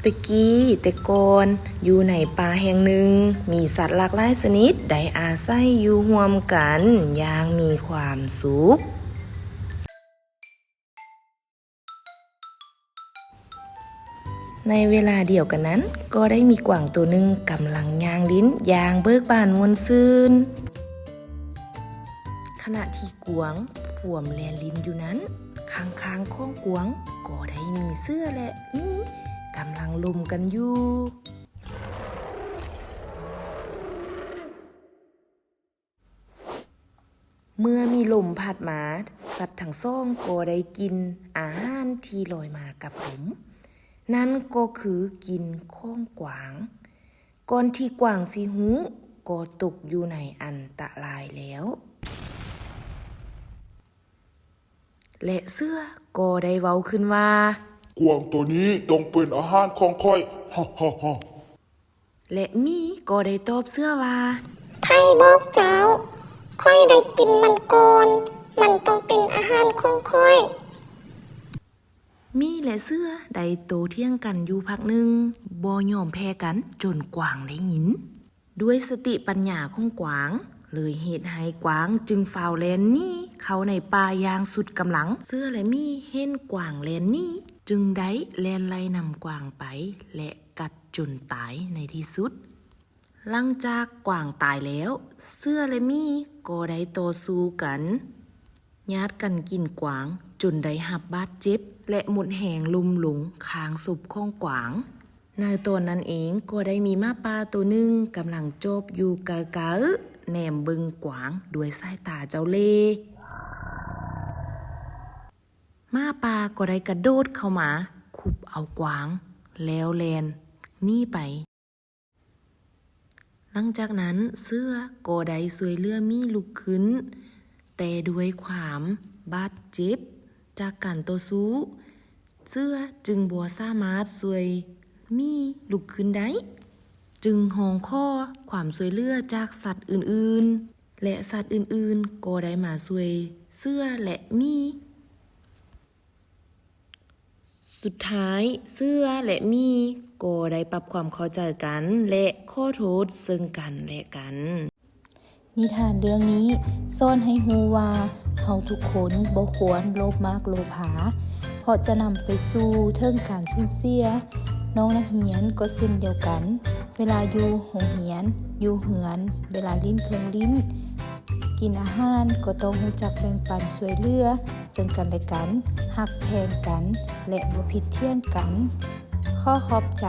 ແຕ່ກີ້ແຕ່ກ່ອນ, ຢູ່ໃນປ່າແຫ່ງໜຶ່ງ, ມີສັດຫຼາກຫຼາຍຊະນິດໄດ້ອາໄສຢູ່ຮ່ວມກັນຢ່າງມີຄວາມສຸກ. ໃນເວລາດຽວກັນນັ້ນ, ກໍໄດ້ມີກວາງໂຕໜຶ່ງກຳລັງຍ່າງຫຼິ້ນຢ່າງເບີກບານມ່ວນຊື່ນ. ຂະນະທີ່ກວາງພວມແລ່ນຫຼິ້ນຢູ່ນັ້ນ, ຂ້າງໆຂອງກວາງກໍໄດ້ມີເສືອ ແລະ ໝີກຳລັງລົມກັນຢູ່. ເມື່ອມີລົມພັດມາ, ສັດທັງສອງກໍໄດ້ກິ່ນອາຫານທີ່ລອຍມາກັບລົມ, ນັ້ນກໍຄືກິ່ນຂອງກວາງ. ກ່ອນທີ່ກວາງຊິຮູ້, ກໍຕົກຢູ່ໃນອັນຕະລາຍແລ້ວ. ແລະ ເສືອກໍໄດ້ເວົ້າຂຶ້ນວ່າ, ກວາງໂຕນີ້ຕ້ອງເປັນອາຫານຂອງຂ້ອຍ, ຮະຮະຮະ. ແລະ ໝີກໍໄດ້ຕອບເສືອວ່າ, ໃຜບອກເຈົ້າ? ຂ້ອຍໄດ້ກິນມັນກ່ອນ, ມັນຕ້ອງເປັນອາຫານຂອງຂ້ອຍ. ໝີ ແລະ ເສືອໄດ້ໂຕ້ຖຽງກັນຢູ່ພັກໜຶ່ງ, ບໍ່ຍອມແພ້ກັນ, ຈົນກວາງໄດ້ຍິນ. ດ້ວຍສະຕິປັນຍາຂອງກວາງ, ເລີຍເຮັດໃຫ້ກວາງຈຶ່ງຟ້າວແລ່ນໜີເຂົ້າໃນປ່າຢ່າງສຸດກຳລັງ. ເສືອ ແລະ ໝີເຫັນກວາງແລ່ນໜີ, ຈຶ່ງໄດ້ແລ່ນໄລ່ນຳກວາງໄປ ແລະ ກັດຈົນຕາຍໃນທີ່ສຸດ. ຫຼັງຈາກກວາງຕາຍແລ້ວ, ເສືອ ແລະ ໝີກໍໄດ້ຕໍ່ສູ້ກັນ, ຍາດກັນກິນກວາງຈົນໄດ້ຮັບບາດເຈັບ ແລະ ໝົດແຮງລົ້ມລົງຂ້າງສົບຂອງກວາງ. ໃນຕອນນັ້ນເອງກໍໄດ້ມີໝາປ່າໂຕໜຶ່ງກຳລັງຈອບຢູ່ໃກ້ໆ, ແນມເບິ່ງກວາງດ້ວຍສາຍຕາເຈົ້າເລ່. ໝາປ່າກໍໄດ້ກະໂດດເຂົ້າມາຄຸບເອົາກວາງ ແລ້ວແລ່ນໜີໄປ. ຫຼັງຈາກນັ້ນເສືອກໍໄດ້ຊ່ວຍເຫຼືອໝີລຸກຂຶ້ນ, ແຕ່ດ້ວຍຄວາມບາດເຈັບຈາກການຕໍ່ສູ້, ເສືອຈຶ່ງບໍ່ສາມາດຊ່ວຍໝີລຸກຂຶ້ນໄດ້, ຈຶ່ງຮ້ອງຂໍຄວາມຊ່ວຍເຫຼືອຈາກສັດອື່ນໆ ແລະ ສັດອື່ນໆກໍໄດ້ມາຊ່ວຍເສືອ ແລະ ໝີ. ສຸດທ້າຍ, ເສືອ ແລະ ໝີກໍໄດ້ປັບຄວາມເຂົ້າໃຈກັນ ແລະ ຂໍໂທດເຊິ່ງກັນ ແລະ ກັນ. ນິທານເລື່ອງນີ້ສອນໃຫ້ຮູ້ວ່າ ເຮົາທຸກຄົນບໍ່ຄວນໂລບມາກໂລພາ, ເພາະຈະນຳໄປສູ່ເຖິງການສູນເສຍ. ນ້ອງນັກຮຽນກໍເຊັ່ນດຽວກັນ, ເວລາຢູ່ໂຮງຮຽນ, ຢູ່ເຮືອນ, ເວລາຫຼິ້ນເຄື່ອງຫຼິ້ນ, ກິນອາຫານກໍຕ້ອງຮູ້ຈັກແບ່ງປັນຊ່ວຍເຫຼືອເຊິ່ງກັນແລະກັນ, ຮັກແພງກັນ ແລະ ບໍ່ຜິດຖຽງກັນ. ຂໍຂອບໃຈ.